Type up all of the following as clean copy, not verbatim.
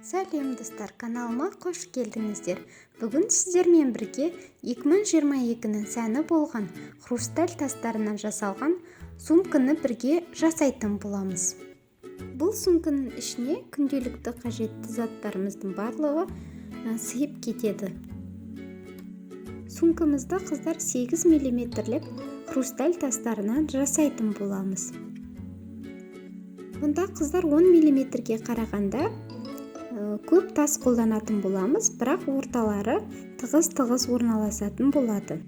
Сәлем, достар! Каналыма қош келдіңіздер! Бүгін сіздермен бірге 2022-нің сәні болған хрусталь тастарынан жасалған сумканы бірге жасайтын боламыз. Бұл сумканың ішіне күнделікті қажетті заттарымыздың барлығы сыйып кетеді. Сумкамызды, қыздар, 8 миллиметрлік хрусталь тастарынан жасайтын боламыз. Бұнда, қыздар, 10 миллиметрге қарағанда көп тас қолданатын боламыз, бірақ орталары тығыз-тығыз орналасатын болады.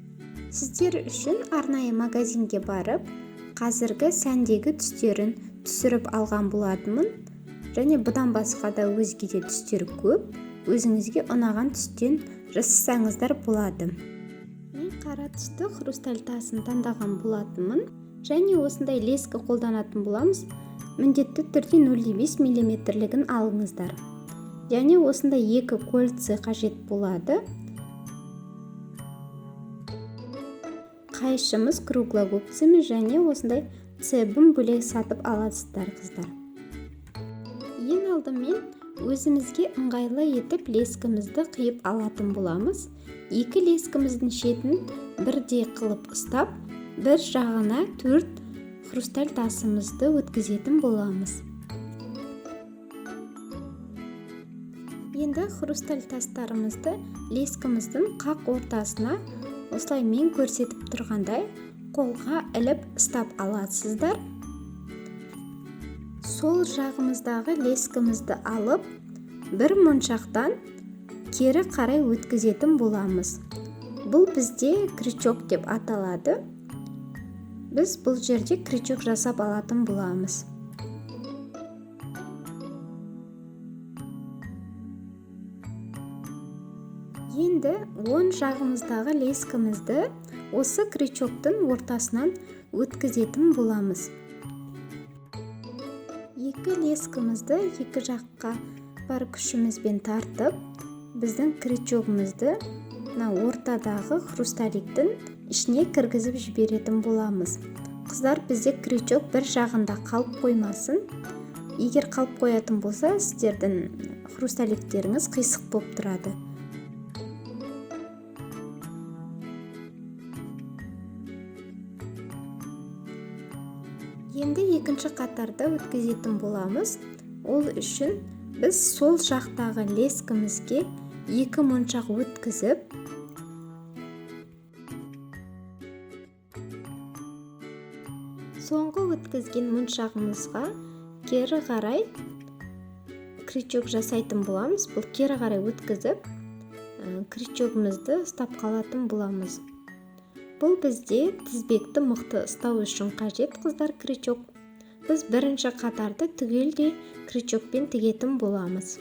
Сіздер үшін арнайы магазинге барып, қазіргі сәндегі түстерін түсіріп алған болатынмын. Және бұдан басқа да өзге де түстер көп. Өзіңізге ұнаған түстен жасасаңыздар болады. Мен қара түсті хрусталь тасын таңдаған болатынмын. Және осындай леска қолданатын боламыз. Міндетті түрде 0,5 миллиметрлігін алыңыздар. Және осындай екі кольца қажет болады. Қайшымыз, круглогубцымыз және осындай цебін бөлек сатып аласыздар, қыздар. Ең алдымен өзімізге ыңғайлы етіп лескімізді қиып алатын боламыз. Екі лескіміздің шетін бірдей қылып ұстап, бір жағына 4 хрусталь тасымызды өткізетін боламыз. Енді хрусталь тастарымызды лескіміздің қақ ортасына осылай мен көрсетіп тұрғандай қолға іліп ұстап аласыздар. Сол жағымыздағы лескімізді алып, бір моншақтан кері қарай өткізетін боламыз. Бұл бізде крючок деп аталады. Біз бұл жерде крючок жасап алатын боламыз. Енді оң жағымыздағы лескімізді осы крючоктың ортасынан өткізетін боламыз. Екі лескімізді екі жаққа бар күшімізбен тартып, біздің крючогымызды мына ортадағы хрусталиктің ішіне кіргізіп жіберетін боламыз. Қыздар, бізде крючок бір жағында қалып қоймасын. Егер қалып қоятын болса, сіздердің хрусталиктеріңіз қисық болып тұрады. Енді екінші қатарда өткізетін боламыз. Ол үшін біз сол жақтағы лескімізге екі моншақ өткізіп, соңғы өткізген моншағымызға кері қарай крючок жасайтын боламыз. Бұл кері қарай өткізіп, крючогымызды ұстап қалатын боламыз. Бұл бізде тізбекті мықты ұстау үшін қажет, қыздар, крючок. Біз бірінші қатарды түгелдей крючокпен тігетін боламыз.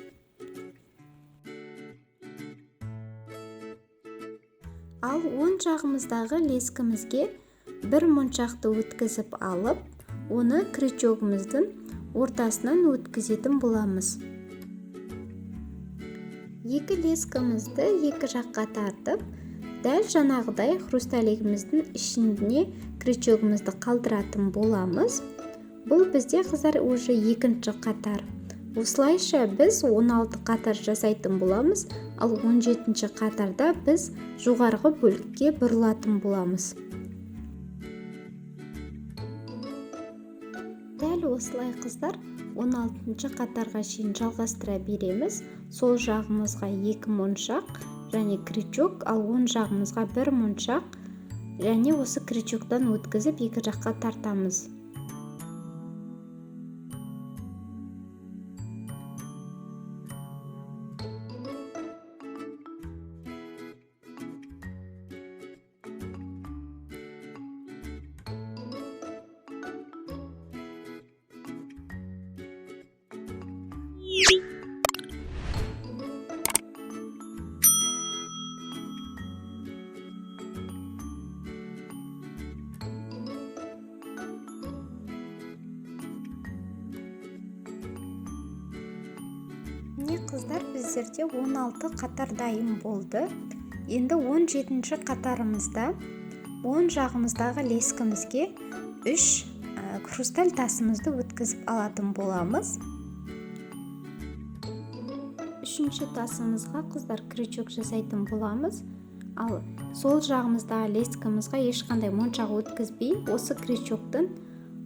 Ал оң жағымыздағы лескімізге бір моншақты өткізіп алып, оны крючогымыздың ортасынан өткізетін боламыз. Екі лескімізді екі жаққа тартып, дәл жаңағыдай хрусталигіміздің ішіне крючогымызды қалдыратын боламыз. Бұл бізде, қыздар, уже екінші қатар. Осылайша біз 16 қатар жасайтын боламыз, ал 17 қатарда біз жоғарғы бөлікке бұрылатын боламыз. Дәл осылай, қыздар, 16 қатарға шейін жалғастыра береміз. Сол жағымызға екі моншақ және крючок, ал оң жағымызға бір моншақ және осы крючоктан өткізіп екі жаққа тартамыз. Міне, қыздар, біздерде 16 қатар дайын болды. Енді 17 қатарымызда оң жағымыздағы лескімізге 3 хрусталь тасымызды өткізіп алатын боламыз. Үшінші тасымызға, қыздар, крючок жасайтын боламыз. Ал сол жағымыздағы лескамызға ешқандай моншақ өткізбей, осы крючоктың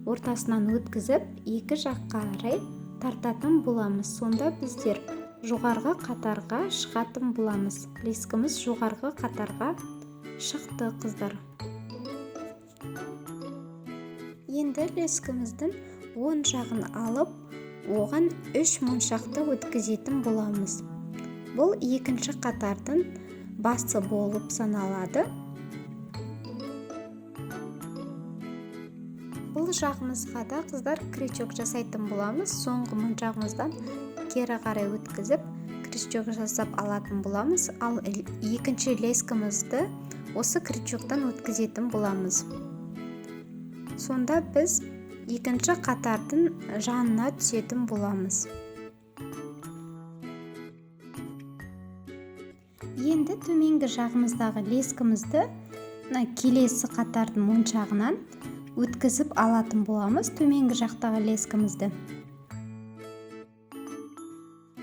ортасынан өткізіп, екі жаққа қарай тартатын боламыз. Сонда біздер жоғарғы қатарға шығатын боламыз. Лескіміз жоғарғы қатарға шықты, қыздар. Енді лескіміздің оң жағын алып, оған 3 моншақты өткізетін боламыз. Бұл екінші қатардың басы болып саналады. Бұл жағымызға да, қыздар, крючок жасайтын боламыз. Соңғы моншағымыздан кері қарай өткізіп, крючок жасап алатын боламыз. Ал екінші лескімізді осы крючоктан өткізетін боламыз. Сонда біз екінші қатардың жанына түсетін боламыз. Енді төменгі жағымыздағы лескімізді мына келесі қатардың моншағынан өткізіп алатын боламыз, төменгі жақтағы лескімізді.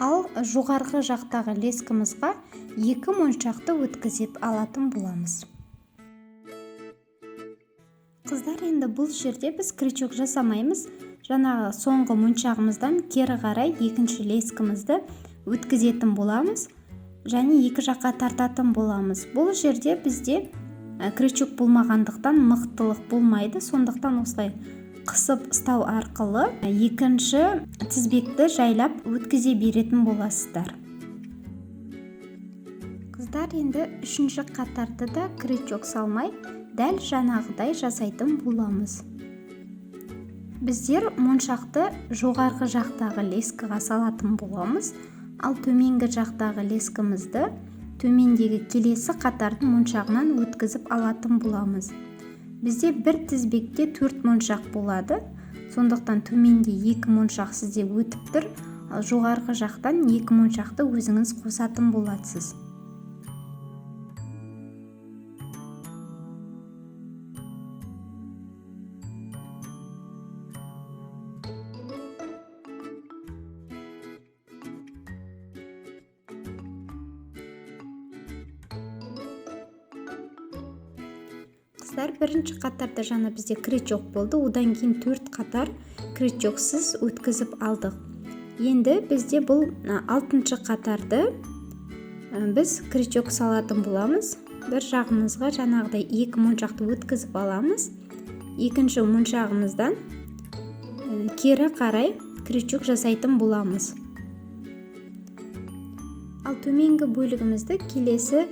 Ал жоғарғы жақтағы лескімізға 2 моншақты өткізіп алатын боламыз. Қыздар, енді бұл жерде біз крючок жасамаймыз. Жаңағы соңғы моншағымыздан кері қарай екінші лескімізді өткізетін боламыз және екі жаққа тартатын боламыз. Бұл жерде бізде крючок болмағандықтан мықтылық болмайды, сондықтан осылай қысып ұстау арқылы екінші тізбекті жайлап өткізе беретін боласыздар. Қыздар, енді үшінші қатарды да крючок салмай дәл жаңағыдай жасайтын боламыз. Біздер моншақты жоғарғы жақтағы лескіға салатын боламыз, ал төменгі жақтағы лескімізді төмендегі келесі қатардың моншағынан өткізіп алатын боламыз. Бізде бір тізбекте 4 моншақ болады, сондықтан төменде 2 моншақ сізде өтіп тұр, ал жоғарғы жақтан 2 моншақты өзіңіз қосатын боласыз. Қыздар, бірінші қатарда жаңа бізде крючок болды, одан кейін 4 қатар крючоксыз өткізіп алдық. Енді бізде бұл 6-шы қатарды біз крючок салатын боламыз. Бір жағымызға жаңағыдай 2 моншақты өткізіп аламыз. Екінші моншағымыздан кері қарай крючок жасайтын боламыз. Ал төменгі бөлігімізді келесі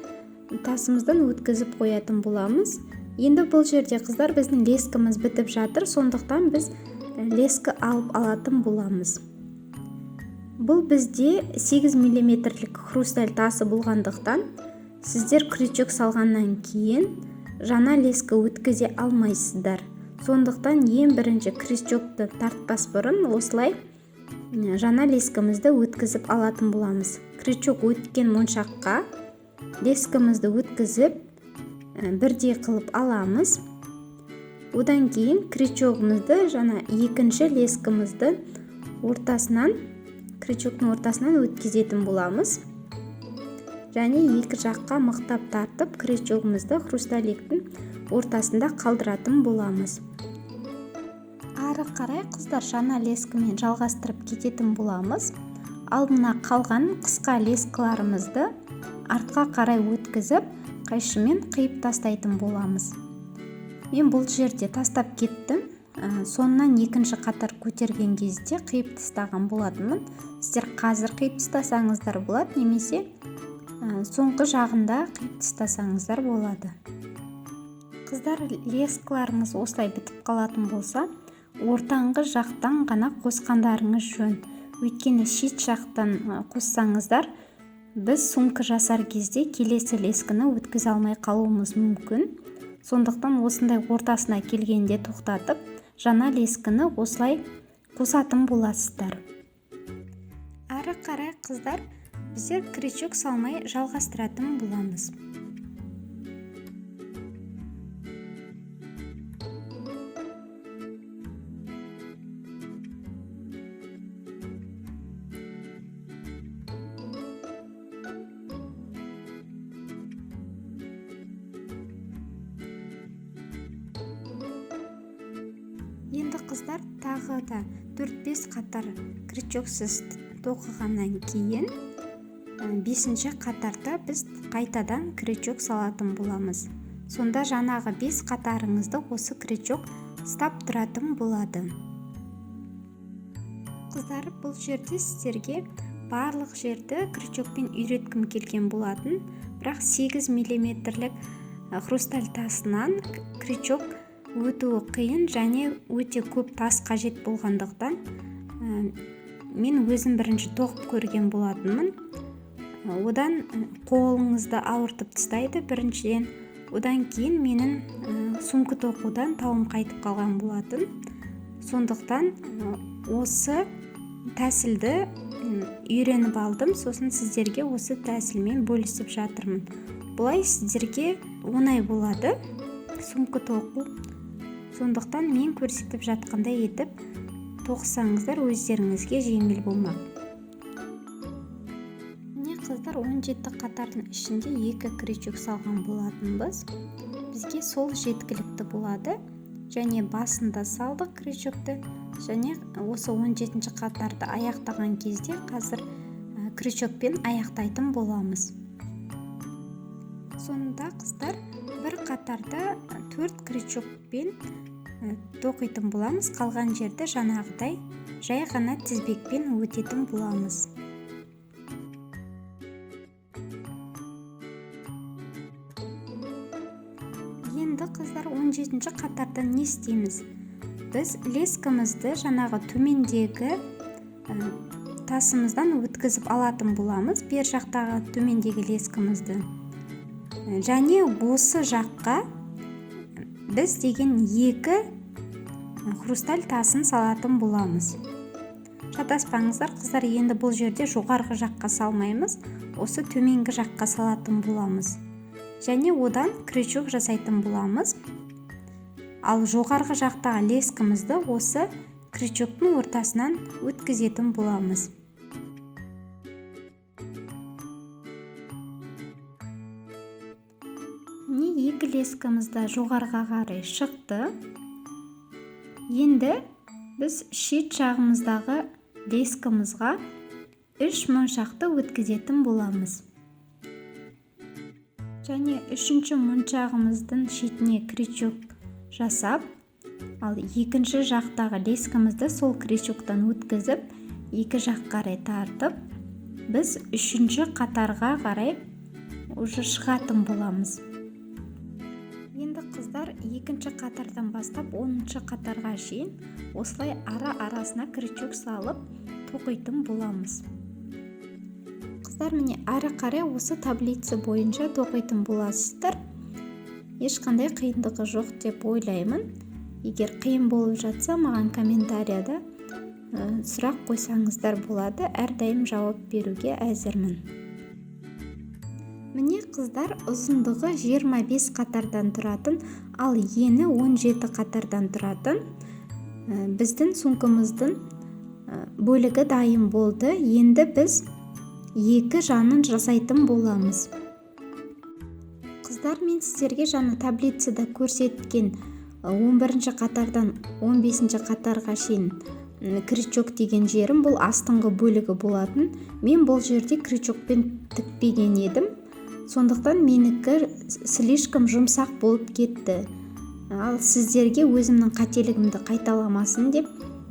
тасымыздан өткізіп қоятын боламыз. Енді бұл жерде, қыздар, біздің лескіміз бітіп жатыр, сондықтан біз лескі алып алатын боламыз. Бұл бізде 8 миллиметрлік хрусталь тасы болғандықтан, сіздер крючок салғаннан кейін жаңа лескі өткізе алмайсыздар. Сондықтан ең бірінші крючокты тартпас бұрын осылай жаңа лескімізді өткізіп алатын боламыз. Крючок өткен моншаққа лескімізді өткізіп бірдей қылып аламыз. Одан кейін крючогымызды жаңа екінші лескімізді ортасынан, крючоктың ортасынан өткізетін боламыз. Және екі жаққа мықтап тартып, крючогымызды хрусталиктің ортасында қалдыратын боламыз. Ары қарай, қыздар, жаңа лескімен жалғастырып кететін боламыз. Ал мына қалған қысқа лескілерімізді артқа қарай өткізіп, қайшымен қиып тастайтын боламыз. Мен бұл жерде тастап кеттім. Сонынан екінші қатар көтерген кезде қиып тастаған болатынмын. Сіздер қазір қиып тастасаңыздар болады, немесе соңғы жағында қиып тастасаңыздар болады. Қыздар, лескаларыңыз осылай бітіп қалатын болса, ортаңғы жақтан ғана қосқандарыңыз жөн. Өйткені шет жақтан қоссаңыздар, біз сумка жасар кезде келесі лескіні өткізе алмай қалуымыз мүмкін. Сондықтан осындай ортасына келгенде тоқтатып, жаңа лескіні осылай қосатын боласыздар. Ары қарай, қыздар, біздер крючок салмай жалғастыратын боламыз. Қыздар, тағы да 4-5 қатар крючоксыз тоқығаннан кейін 5-ші қатарда біз қайтадан крючок салатын боламыз. Сонда жаңағы 5 қатарыңызды осы крючок ұстап тұратын болады. Қыздар, бұл жерде сіздерге барлық жерді крючокпен үйреткім келген болатын, бірақ 8 миллиметрлік хрусталь тасынан крючок өтуі қиын және өте көп тас қажет болғандықтан мен өзім бірінші тоқып көрген болатынмын. Одан қолыңызды ауыртып тастайды біріншіден, одан кейін менің сумка тоқудан тауым қайтып қалған болатын. Сондықтан осы тәсілді үйреніп алдым, сосын сіздерге осы тәсілмен бөлісіп жатырмын. Бұлай сіздерге оңай болады сумка тоқу. Сондықтан мен көрсетіп жатқандай етіп тоқысаңыздар өздеріңізге жеңіл болмақ. Міне қыздар, 17 қатардың ішінде 2 крючок салған болатынбыз. Бізге сол жеткілікті болады. Және басында салдық крючокты, және осы 17 қатарды аяқтаған кезде қазір крючокпен аяқтайтын боламыз. Сонда қыздар, бір қатарда 4 крючокпен тоқитын боламыз, қалған жерді жаңағыдай жай ғана тізбекпен өтетін боламыз. Енді қыздар, 17 қатарда не істейміз? Біз лескамызды жаңағы төмендегі тасымыздан өткізіп алатын боламыз, бер жақтағы төмендегі лескамызды. Және осы жаққа біз деген 2 хрусталь тасын салатын боламыз. Шатаспаңыздар қыздар, енді бұл жерде жоғарғы жаққа салмаймыз, осы төменгі жаққа салатын боламыз. Және одан крючок жасайтын боламыз. Ал жоғарғы жақтағы лескамызды осы крючоктың ортасынан өткізетін боламыз. Міне екі лескамыз да жоғарыға қарай шықты. Енді біз шет жағымыздағы лескамызға 3 моншақты өткізетін боламыз. Және 3-ші моншағымыздың шетіне крючок жасап, ал екінші жақтағы лескамызды сол крючоктан өткізіп, екі жақ қарай тартып, біз 3-ші қатарға қарай уже шығатын боламыз. Енді қыздар, екінші қатардан бастап 10-шы қатарға шейін осылай ара-арасына крючок салып тоқитын боламыз. Қыздар, міне ары қарай осы таблица бойынша тоқитын боласыздар. Ешқандай қиындығы жоқ деп ойлаймын. Егер қиын болып жатса, маған комментарияда сұрақ қойсаңыздар болады, әрдайым жауап беруге әзірмін. Міне қыздар, ұзындығы 25 қатардан тұратын, ал ені 17 қатардан тұратын біздің сумкамыздың бөлігі дайын болды. Енді біз екі жанын жасайтын боламыз. Қыздар, мен сіздерге жаңа таблицада көрсеткен 11 қатардан 15 қатарға шейін крючок деген жерім бұл астыңғы бөлігі болатын. Мен бұл жерде крючокпен тікпеген едім, сондықтан менікі слишком жұмсақ болып кетті. Ал сіздерге өзімнің қателігімді қайталамасын деп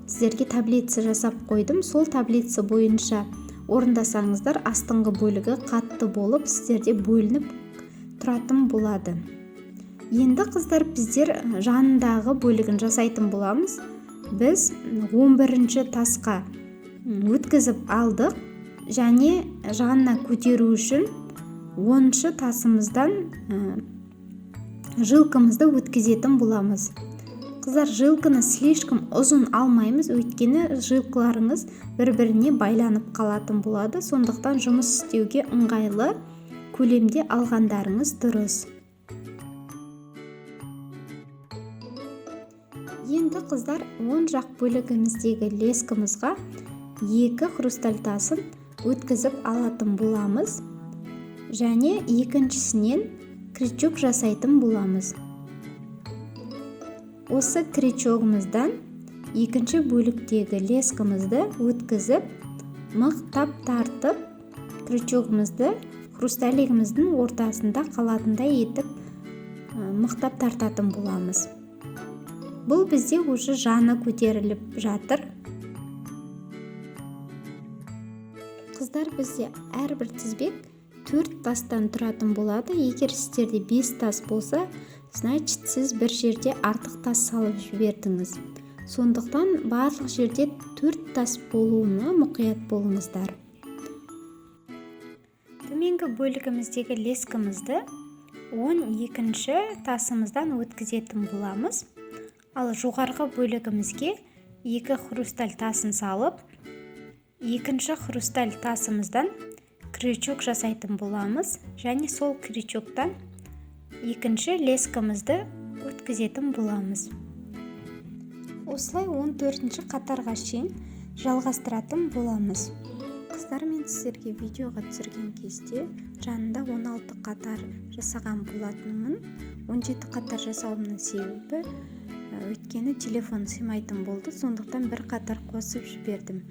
сіздерге таблица жасап қойдым. Сол таблица бойынша орындасаңыздар, астыңғы бөлігі қатты болып сіздерде бөлініп тұратын болады. Енді қыздар, біздер жанындағы бөлігін жасайтын боламыз. Біз 11 тасқа өткізіп алдық және жанына көтеру үшін 10 тасымыздан жилкамызды өткізетін боламыз. Қыздар, жилканы слишком ұзын алмаймыз, өйткені жилкаларыңыз бір-біріне байланып қалатын болады. Сондықтан жұмыс істеуге ыңғайлы көлемде алғандарыңыз дұрыс. Енді қыздар, оң жақ бөлігіміздегі лескамызға 2 хрусталь тасын өткізіп алатын боламыз және екіншісінен крючок жасайтын боламыз. Осы крючогымыздан Екінші бөліктегі лескамызды өткізіп, мықтап тартып, крючогымызды хрусталигіміздің ортасында қалатындай етіп мықтап тартатын боламыз. Бұл бізде уже жаны көтеріліп жатыр. Қыздар, бізде әрбір тізбек 4 тастан тұратын болады. Егер сіздерде 5 тас болса, значит сіз бір жерде артық тас салып жібердіңіз. Сондықтан барлық жерде 4 тас болуына мұқият болыңыздар. Төменгі бөлігіміздегі лескімізді 12-ші тасымыздан өткізетін боламыз. Ал жоғарғы бөлігімізге 2 хрусталь тасын салып, екінші хрусталь тасымыздан крючок жасайтын боламыз және сол крючоктан екінші лескамызды өткізетін боламыз. Осылай 14-ші қатарға шейін жалғастыратын боламыз. Қыздар, мен сіздерге видеоға түсірген кезде жанында 16 қатар жасаған болатынмын. 17 қатар жасауымның себебі, өйткені телефон сыймайтын болды, сондықтан бір қатар қосып жібердім.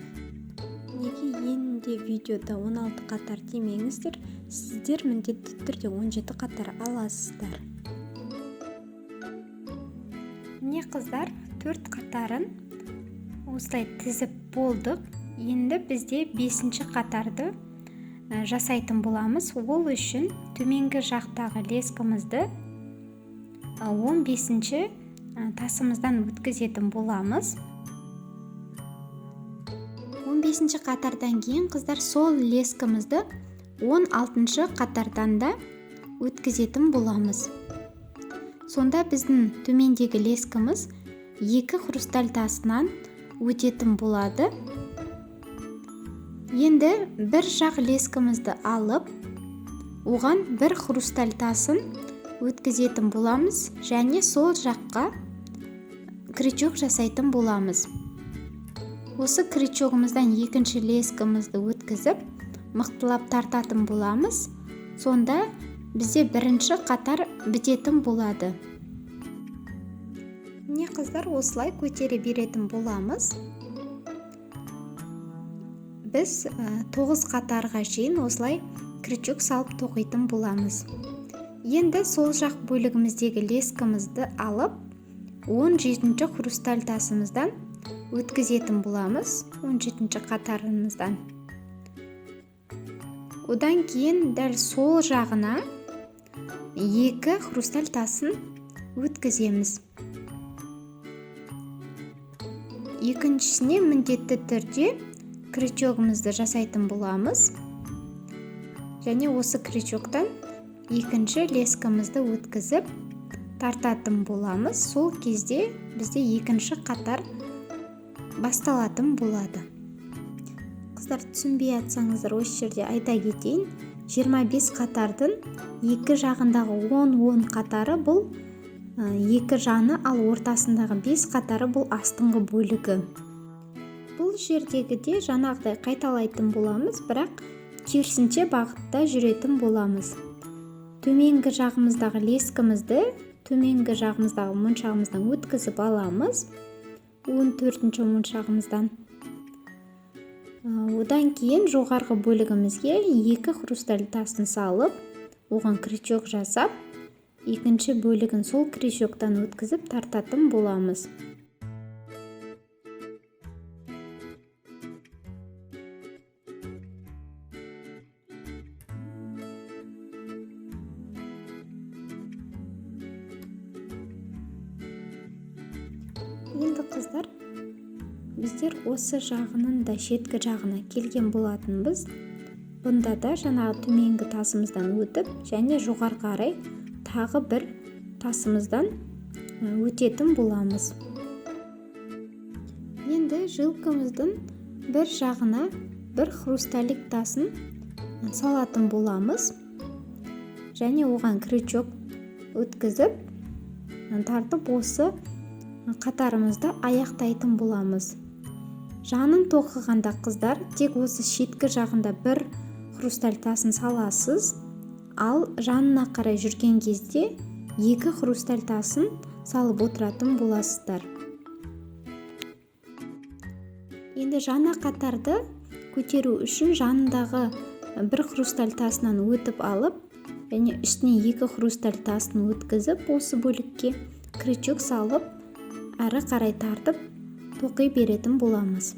Неге енінде видеода 16 қатар демеңіздер, сіздер міндетті түрде 17 қатар аласыздар. Міне қыздар, 4 қатарын осылай тізіп болдық. Енді бізде 5-ші қатарды жасайтын боламыз. Ол үшін төменгі жақтағы лескамызды 15-ші тасымыздан өткізетін боламыз. 15-ші қатардан кейін қыздар сол лескамызды 16-шы қатардан да өткізетін боламыз. Сонда біздің төмендегі лескамыз 2 хрусталь тасынан өтетін болады. Енді бір жақ лескамызды алып, оған бір хрусталь тасын өткізетін боламыз және сол жаққа крючок жасайтын боламыз. Осы крючогымыздан екінші лескамызды өткізіп, мықтылап тартатын боламыз. Сонда бізде бірінші қатар бітетін болады. Міне қыздар, осылай көтере беретін боламыз. Біз 9 қатарға шейін осылай крючок салып тоқитын боламыз. Енді сол жақ бөлігіміздегі лескамызды алып, 17-ші хрусталь тасымыздан өткізетін боламыз, 17-ші қатарымыздан. Одан кейін дәл сол жағына 2 хрусталь тасын өткіземіз. Екіншісіне міндетті түрде крючогымызды жасайтын боламыз. Және осы крючоктан екінші лескамызды өткізіп тартатын боламыз. Сол кезде бізде екінші қатар басталатын болады. Қыздар, түсінбей атсаңыздар, осы жерде айта кетейін. 25 қатардың екі жағындағы 10-10 қатары бұл екі жаны, ал ортасындағы 5 қатары бұл астыңғы бөлігі. Бұл жердегіде жаңағыдай қайталайтын боламыз, бірақ керісінше бағытта жүретін боламыз. Төменгі жағымыздағы лескімізді төменгі жағымыздағы моншағымыздан өткізіп аламыз, 14-ші моншағымыздан. Одан кейін жоғарғы бөлігімізге 2 хрусталь тасын салып, оған крючок жасап, екінші бөлігін сол крючоктан өткізіп тартатын боламыз. Енді қыздар, біздер осы жағының да шеткі жағына келген болатынбыз. Бұнда да жаңағы төменгі тасымыздан өтіп, және жоғары қарай тағы бір тасымыздан өтетін боламыз. Енді жилкамыздың бір жағына бір хрусталик тасын салатын боламыз. Және оған крючок өткізіп, тартып осы қатарымызды аяқтайтын боламыз. Жанын тоқығанда қыздар тек осы шеткі жағында бір хрусталь тасын саласыз, ал жанына қарай жүрген кезде 2 хрусталь тасын салып отыратын боласыздар. Енді жаңа қатарды көтеру үшін жанындағы бір хрусталь тасынан өтіп алып, және үстіне 2 хрусталь тасын өткізіп, осы бөлікке крючок салып, әрі қарай тартып тоқи беретін боламыз.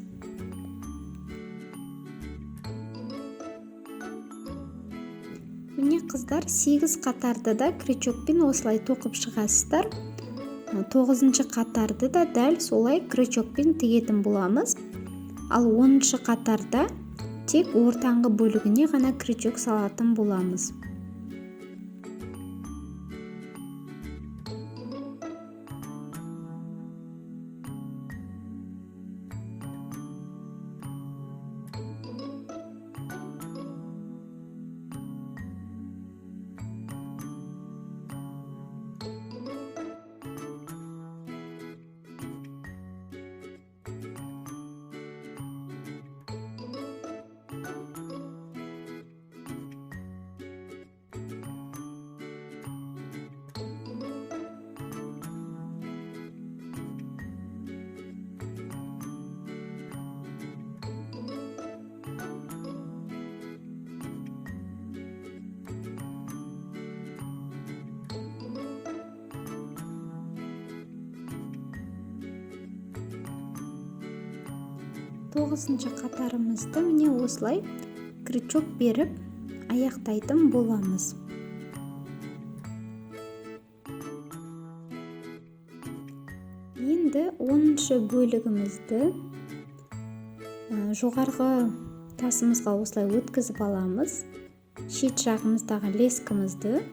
Міне қыздар, 8 қатарды да крючокпен осылай тоқып шығасыздар. 9-шы қатарды да дәл солай крючокпен тігетін боламыз. Ал 10-шы қатарда тек ортаңғы бөлігіне ғана крючок салатын боламыз. 9-шы қатарымызды міне осылай крючок беріп аяқтайтын боламыз. Енді 10-шы бөлігімізді жоғарғы тасымызға осылай өткізіп аламыз. Шет жағымыздағы лескімізді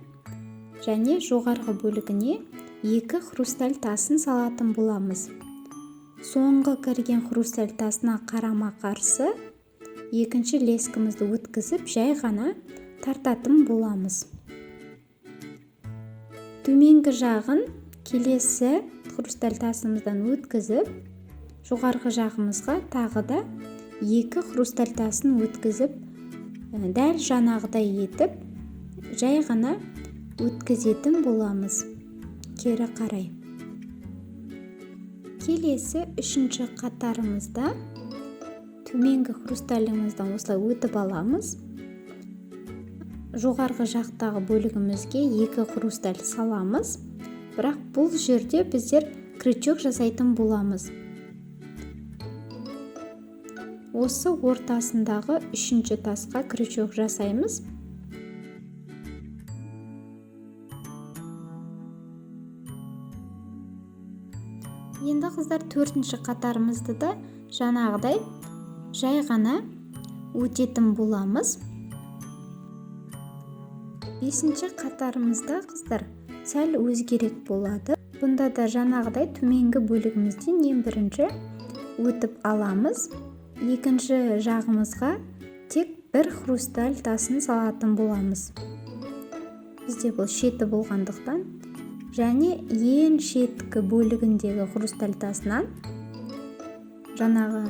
және жоғарғы бөлігіне 2 хрусталь тасын салатын боламыз. Соңғы кірген хрусталь тасына қарама-қарсы екінші лескімізді өткізіп, жай ғана тартатын боламыз. Төменгі жағын келесі хрусталь тасымыздан өткізіп, жоғарғы жағымызға тағы да 2 хрусталь тасын өткізіп, дәл жаңағыдай етіп, жай ғана өткізетін боламыз кері қарай. Келесі 3-ші қатарымызда төменгі хрусталімізден осылай өтіп аламыз. Жоғарғы жақтағы бөлігімізге 2 хрусталь саламыз. Бірақ бұл жерде біздер крючок жасайтын боламыз. Осы ортасындағы 3-ші тасқа крючок жасаймыз. Енді қыздар 4-ші қатарымызды да жаңағыдай жай ғана өтетін боламыз. 5-ші қатарымызда қыздар сәл өзгерек болады. Бұнда да жаңағыдай төменгі бөлігімізден ең бірінші өтіп аламыз. Екінші жағымызға тек бір хрусталь тасын салатын боламыз. Бізде бұл шеті болғандықтан және ең шеткі бөлігіндегі хрусталь тасынан жаңағы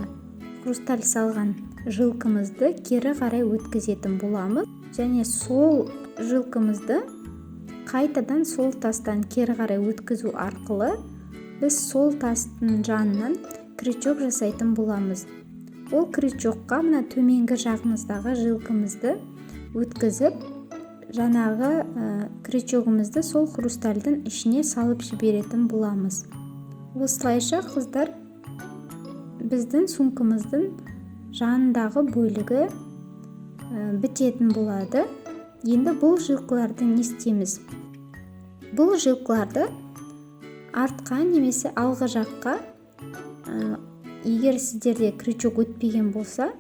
хрусталь салған жилкамызды кері қарай өткізетін боламыз. Және сол жилкамызды қайтадан сол тастан кері қарай өткізу арқылы біз сол тастың жанынан крючок жасайтын боламыз. Ол крючокқа мына төменгі жағымыздағы жилкамызды өткізіп, жаңағы крючогымызды сол хрустальдың ішіне салып жіберетін боламыз. Осылайша қыздар біздің сумкамыздың жанындағы бөлігі бітетін болады. Енді бұл жилкаларды не істейміз? Бұл жилкаларды артқа немесе алғы жаққа, егер сіздерде крючок өтпеген болса,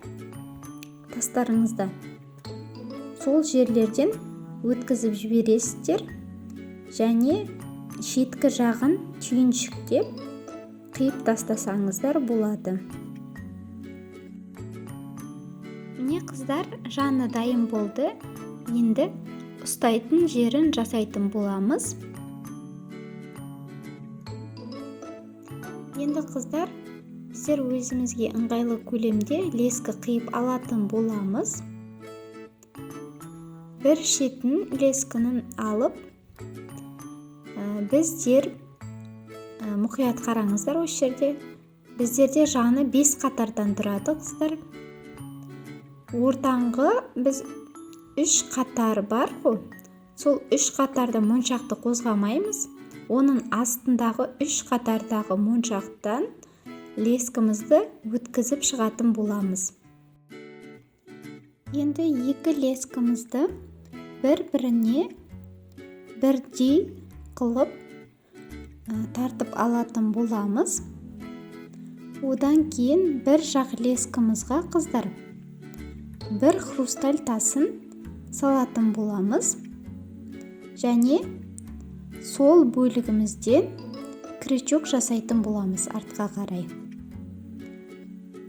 тастарыңызда сол жерлерден өткізіп жібересіздер және шеткі жағын түйіншіктеп қиып тастасаңыздар болады. Міне қыздар, жаны дайын болды. Енді ұстайтын жерін жасайтын боламыз. Енді қыздар, біздер өзімізге ыңғайлы көлемде леска қиып алатын боламыз. Бір шетін лескінің алып, біздер мұқият қараңыздар осы жерде Біздерде жаны 5 қатардан тұрады, қыздар. Ортаңғы біз 3 қатар бар ғой. Сол 3 қатарда моншақты қозғамаймыз. Оның астындағы 3 қатардағы моншақтан лескімізді өткізіп шығатын боламыз. Енді екі лескімізді бір-біріне бірдей қылып тартып алатын боламыз. Одан кейін бір жақ лескімізға, қыздар, бір хрусталь тасын салатын боламыз. Және сол бөлігімізден крючок жасайтын боламыз артқа қарай.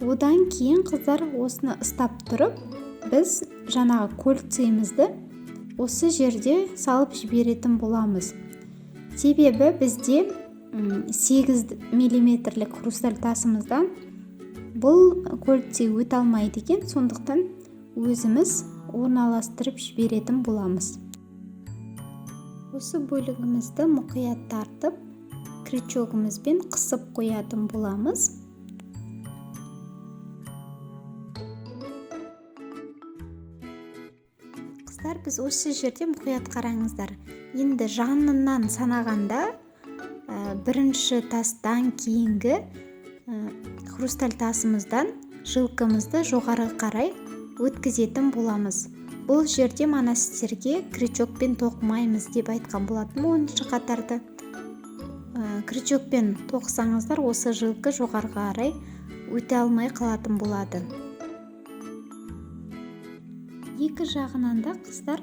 Одан кейін, қыздар, осыны ұстап тұрып, біз жаңағы кольцемізді осы жерде салып жіберетін боламыз. Себебі бізде 8 миллиметрлік хрусталь тасымыздан бұл кольце өте алмайды екен, сондықтан өзіміз орналастырып жіберетін боламыз. Осы бөлігімізді мұқият тартып, крючогымызбен қысып қоятын боламыз. Қыздар, біз осы жерде мұқият қараңыздар. Енді жанынан санағанда, бірінші тастан кейінгі хрусталь тасымыздан жилкамызды жоғары қарай өткізетін боламыз. Бұл жерде мана сіздерге крючокпен тоқымаймыз деп айтқан болатынмын 10-шы қатарды. Крючокпен тоқысаңыздар, осы жилка жоғары қарай өте алмай қалатын болады. Екі жағынан да, қыздар,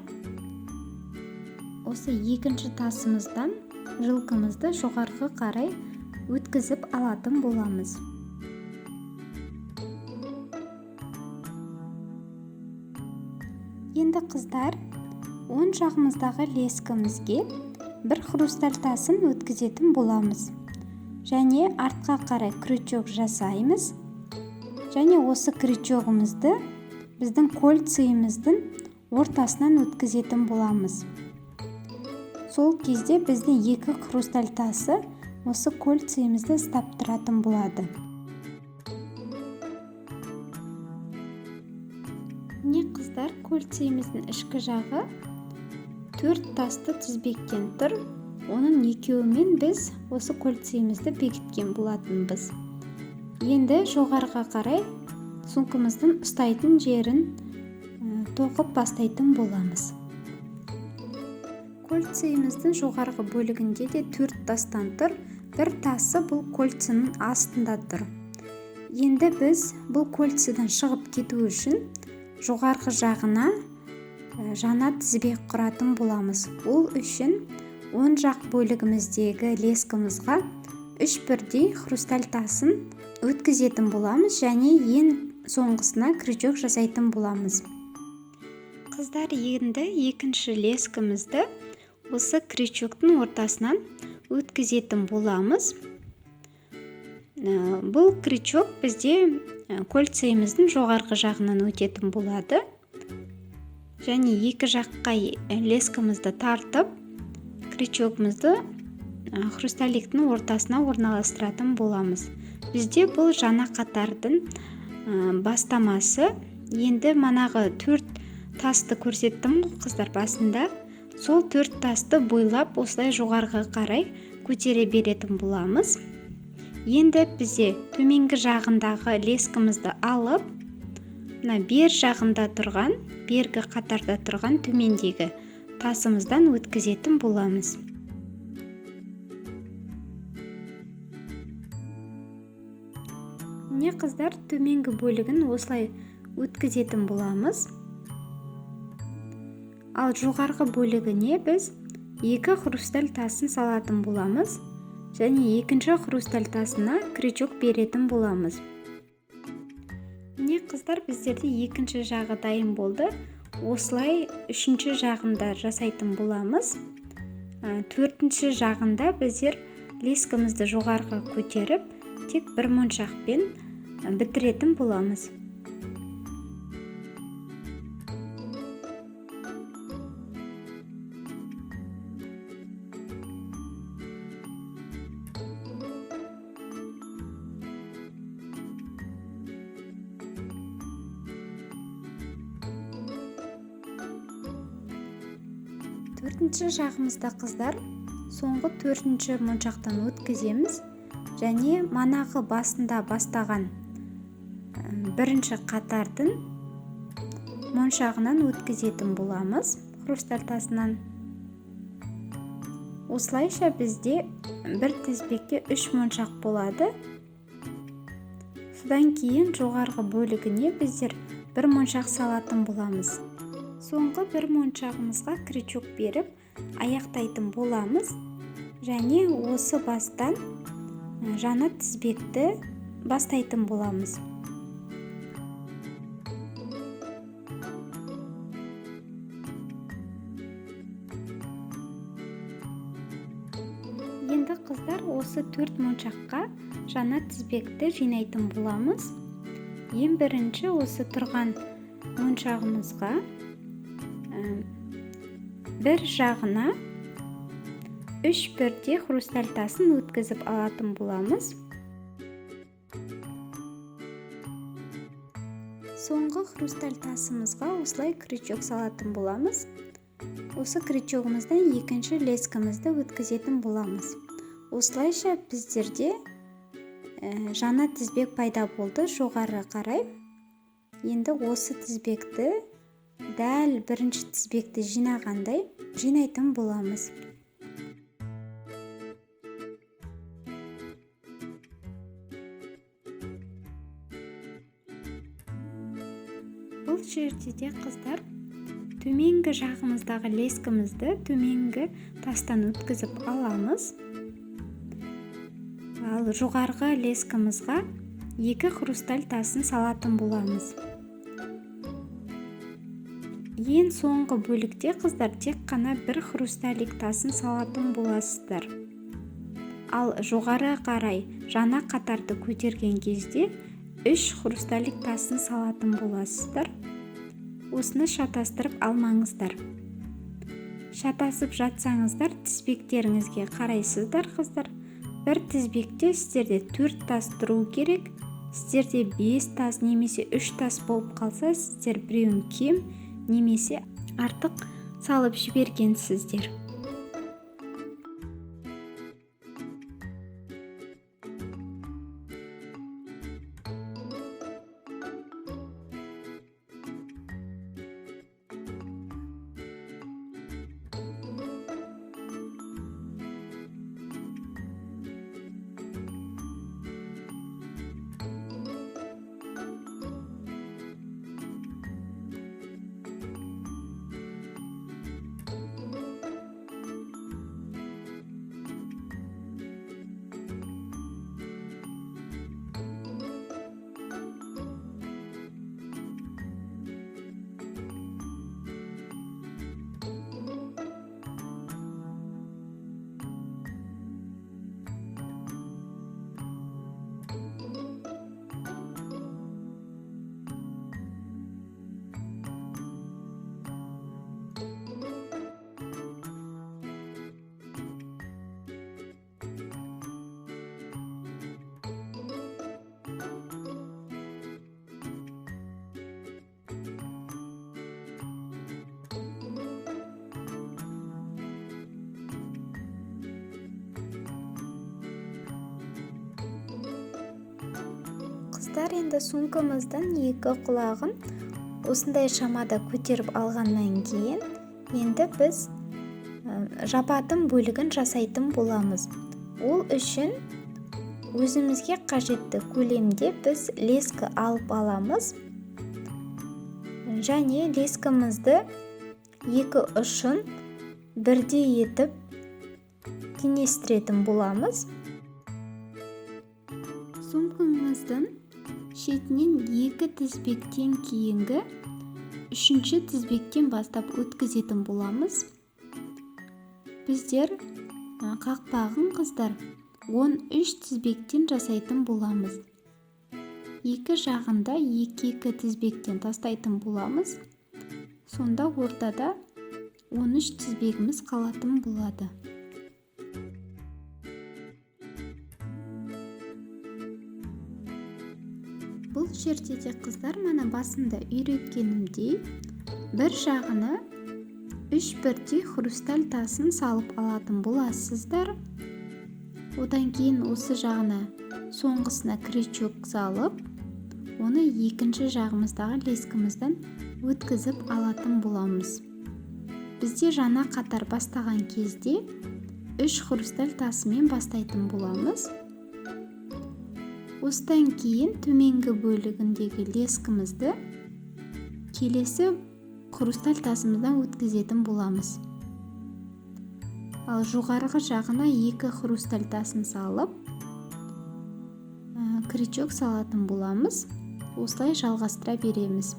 осы екінші тасымыздан жилкамызды жоғарғы қарай өткізіп алатын боламыз. Енді, қыздар, оң жағымыздағы лескімізге бір хрусталь тасын өткізетін боламыз. Және артқа қарай крючок жасаймыз. Және осы крючогымызды біздің кольцеміздің ортасынан өткізетін боламыз. Сол кезде біздің екі хрусталь тасы осы кольцемізді ұстап тұратын болады. Міне, қыздар, кольцеміздің ішкі жағы 4 тасты тізбектен тұр. Оның екеуімен біз осы кольцемізді бекіткен болатынбыз. Енді жоғарыға қарай сумкамыздың ұстайтын жерін тоқып бастайтын боламыз. Кольцеміздің жоғарғы бөлігінде де 4 тастан тұр. Бір тасы бұл кольценің астында тұр. Енді біз бұл кольцеден шығып кету үшін жоғарғы жағына жаңа тізбек құратын боламыз. Ол үшін оң жақ бөлігіміздегі лескімізға 3 бірдей хрусталь тасын өткізетін боламыз және ең соңғысына крючок жасайтын боламыз. Қыздар, енді екінші лескімізді осы крючоктың ортасынан өткізетін боламыз. Бұл крючок бізде кольцеміздің жоғарғы жағынан өтетін болады. Және екі жаққа лескімізді тартып, крючогымызды хрусталиктің ортасына орналастыратын боламыз. Бізде бұл жаңа қатардың бастамасы. Енді манағы 4 тасты көрсеттім ғой, қыздар, басында. Сол 4 тасты бойлап осылай жоғарыға қарай көтере беретін боламыз. Енді бізде төменгі жағындағы лескімізді алып, мына бер жағында тұрған, бергі қатарда тұрған төмендегі тасымыздан өткізетін боламыз. Міне, қыздар, төменгі бөлігін осылай өткізетін боламыз. Ал жоғарғы бөлігіне біз екі хрусталь тасын салатын боламыз және екінші хрусталь тасына крючок беретін боламыз. Міне, қыздар, біздерде екінші жағы дайын болды. Осылай үшінші жағында жасайтын боламыз. Төртінші жағында біздер лескімізді жоғарыға көтеріп, тек бір моншақпен бітіретін боламыз. Төртінші жағымызда, қыздар, соңғы төртінші моншақтан өткіземіз және манағы басында бастаған бірінші қатардың моншағынан өткізетін боламыз, хрусталь тасынан. Осылайша бізде бір тізбекте 3 моншақ болады. Содан кейін жоғарғы бөлігіне біздер бір моншақ салатын боламыз. Соңғы бір моншағымызға крючок беріп аяқтайтын боламыз және осы бастан жаңа тізбекті бастайтын боламыз. Енді, қыздар, осы 4 моншаққа жаңа тізбекті жинайтын боламыз. Ең бірінші осы тұрған моншағымызға бір жағына 3 бірдей хрусталь тасын өткізіп алатын боламыз. Соңғы хрусталь тасымызға осылай крючок салатын боламыз. Осы крючогымыздан екінші лескамызды өткізетін боламыз. Осылайша біздерде жаңа тізбек пайда болды жоғары қарай. Енді осы тізбекті дәл бірінші тізбекті жинағандай жинайтын боламыз. Бұл жерде де, қыздар, төменгі жағымыздағы лескімізді төменгі тастан өткізіп аламыз. Ал жоғарғы лескімізға 2 хрусталь тасын салатын боламыз. Ең соңғы бөлікте, қыздар, тек қана бір хрусталик тасын салатын боласыздар. Ал жоғары қарай жаңа қатарды көтерген кезде 3 хрусталик тасын салатын боласыздар. Осыны шатастырып алмаңыздар. Шатасып жатсаңыздар, тізбектеріңізге қарайсыздар, қыздар. Бір тізбекте сіздерде 4 тас тұру керек. Сіздерде 5 тас немесе 3 тас болып қалса, сіздер біреуін кем немесе артық салып жібергенсіздер. Қыздар, енді сумкамыздың екі құлағын осындай шамада көтеріп алғаннан кейін енді біз жабатын бөлігін жасайтын боламыз. Ол үшін өзімізге қажетті көлемде біз леска алып аламыз және лескамызды екі ұшын бірдей етіп теңестіретін боламыз. Сумкамыздың шетінен екі тізбектен кейінгі үшінші тізбектен бастап өткізетін боламыз. Біздер қақпағын, қыздар, 13 тізбектен жасайтын боламыз. Екі жағында екі-екі тізбектен тастайтын боламыз. Сонда ортада 13 тізбегіміз қалатын болады. Бұл жерде де, қыздар, мана басында үйреткенімдей бір жағына Үш бірдей хрусталь тасын салып алатын боласыздар. Одан кейін осы жағына соңғысына крючок салып, оны екінші жағымыздағы лескімізден өткізіп алатын боламыз. Бізде жаңа қатар бастаған кезде 3 хрусталь тасымен бастайтын боламыз. Осыдан кейін төменгі бөлігіндегі лескімізді келесі хрусталь тасымыздан өткізетін боламыз. Ал жоғарғы жағына 2 хрусталь тасын салып, крючок салатын боламыз. Осылай жалғастыра береміз.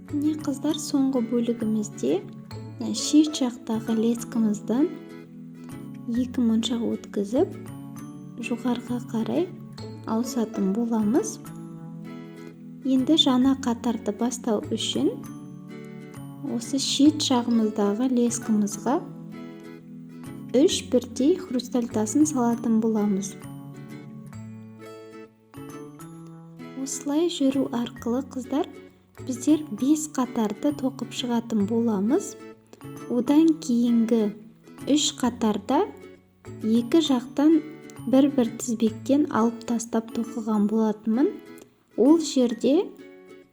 Міне қыздар, соңғы бөлігімізде шет жақтағы лескімізден 2 моншақ өткізіп, жоғарыға қарай ауысатын боламыз. Енді жаңа қатарды бастау үшін осы шет жағымыздағы лескімізға 3 бірдей хрусталь тасын салатын боламыз. Осылай жүру арқылы қыздар біздер 5 қатарды тоқып шығатын боламыз. Одан кейінгі 3 қатарда екі жақтан бір-бір тізбектен алып тастап тоқыған болатынмын. Ол жерде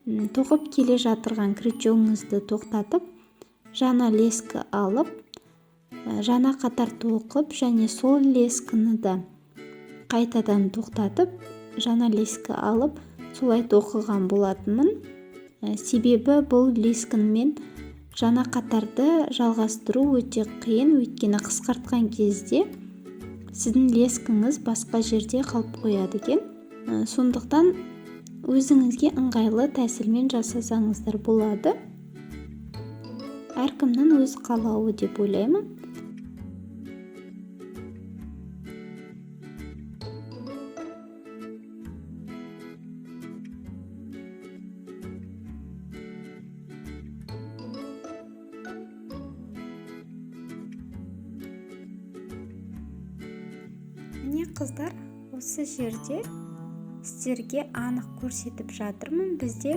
тоқып келе жатырған крючогыңызды тоқтатып, жаңа лескі алып, жаңа қатар тоқып, және сол лескіні де қайтадан тоқтатып, жаңа лескі алып, солай тоқыған болатынмын. Себебі бұл лескімен жаңа қатарды жалғастыру өте қиын, өйткені қысқартқан кезде сіздің лескіңіз басқа жерде қалып қояды екен. Сондықтан өзіңізге ыңғайлы тәсілмен жасасаңыздар болады. Әркімнің өз қалауы деп ойлаймын. Міне қыздар, осы жерде сіздерге анық көрсетіп жатырмын. Бізде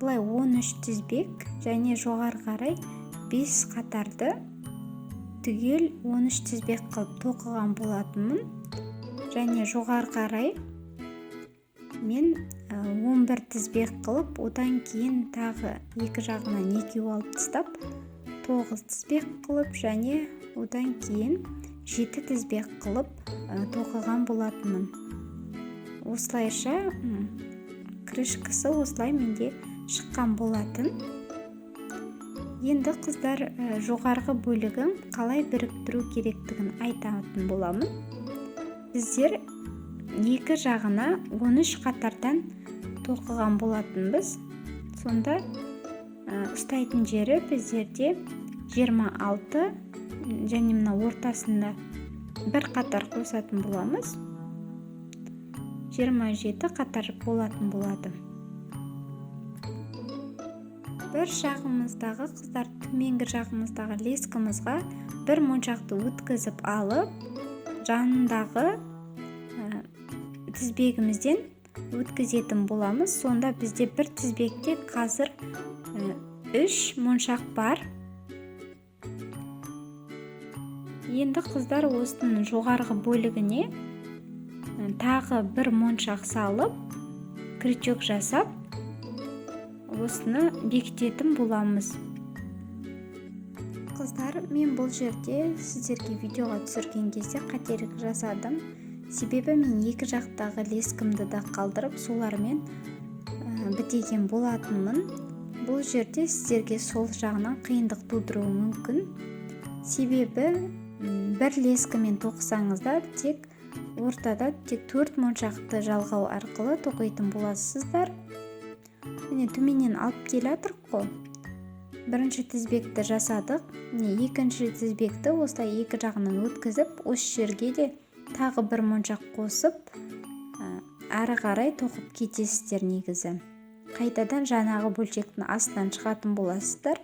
былай 13 тізбек және жоғары қарай 5 қатарды түгел 13 тізбек қылып тоқыған болатынмын. Және жоғары қарай мен 11 тізбек қылып, одан кейін тағы екі жағынан екеу алып тастап 9 тізбек қылып, және одан кейін 7 тізбек қылып тоқыған болатынмын. Осылайша крышкасы осылай менде шыққан болатын. Енді қыздар, жоғарғы бөлігін қалай біріктіру керектігін айтатын боламын. Біздер екі жағына 13 қатардан тоқыған болатынбыз. Сонда ұстайтын жері біздерде 26 және мына ортасында бір қатар қосатын боламыз. 27 қатар болатын болады. Бір жағымыздағы қыздар, төменгі жағымыздағы лескімізға бір моншақты өткізіп алып, жанындағы тізбегімізден өткізетін боламыз. Сонда бізде бір тізбекте қазір 3 моншақ бар. Енді қыздар осының жоғарғы бөлігіне тағы бір моншақ салып, крючок жасап, осыны бекітетін боламыз. Қыздар, мен бұл жерде сіздерге видеоға түсірген кезде қателік жасадым. Себебі мен екі жақтағы лескімді да қалдырып, солармен бітеген болатынмын. Бұл жерде сіздерге сол жағынан қиындық тудыруы мүмкін. Себебі бір лескімен тоқысаңыздар, тек ортада тек 4 моншақты жалғау арқылы тоқитын боласыздар. Міне, төменнен алып келе жатырық қой. Бірінші тізбекті жасадық. Міне, екінші тізбекті осылай екі жағынан өткізіп, осы жерге де тағы бір моншақ қосып, әрі қарай тоқып кетесіздер негізі. Қайтадан жаңағы бөлшектің астынан шығатын боласыздар.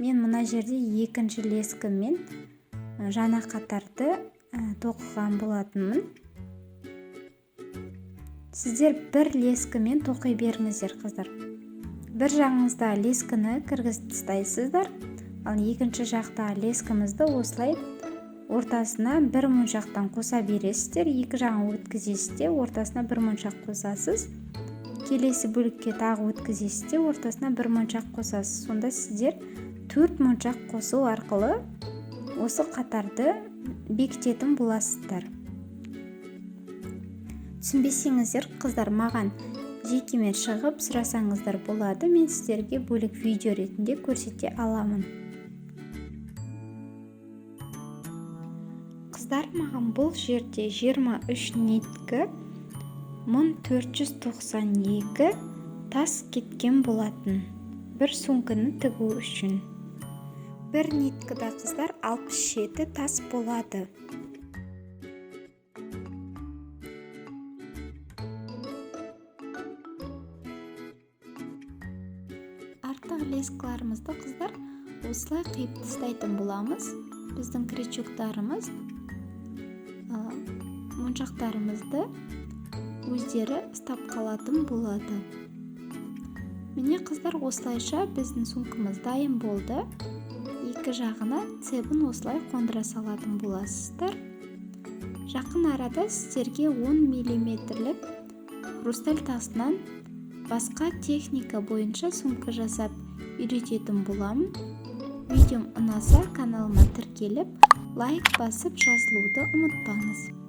Мен мына жерде екінші лескімен жаңа қатарды тоқыған болатынмын. Сіздер бір лескімен тоқи беріңіздер, қыздар. Бір жағыңызда лескіні кіргізіп тастайсыздар, ал екінші жақта лескімізді осылай ортасына бір моншақтан қоса бересіздер. Екі жағын өткізесіз де, ортасына бір моншақ қосасыз. Келесі бөлікке тағы өткізесіз де, ортасына бір моншақ қосасыз. Сонда сіздер 4 моншақ қосу арқылы осы қатарды бекітетін боласыздар. Түсінбесеңіздер, қыздар, маған жекемен шығып сұрасаңыздар болады, мен сіздерге бөлек видео ретінде көрсете аламын. Қыздар, маған бұл жерде 23 ниткі 1492 тас кеткен болатын бір сумканы тігу үшін. Бір ниткіда, қыздар, 67 тас болады. Артық лескаларымызды, қыздар, осылай қиып тастайтын боламыз. Біздің крючоктарымыз, моншақтарымызды өздері ұстап қалатын болады. Міне, қыздар, осылайша біздің сумкамыз дайын болды. Екі жағына цебін осылай қондыра салатын боласыздар. Жақын арада сіздерге 10 миллиметрлік хрусталь тасынан басқа техника бойынша сумка жасап үйрететін боламын. Видеом ұнаса, каналыма тіркеліп, лайк басып жазылуды ұмытпаңыз.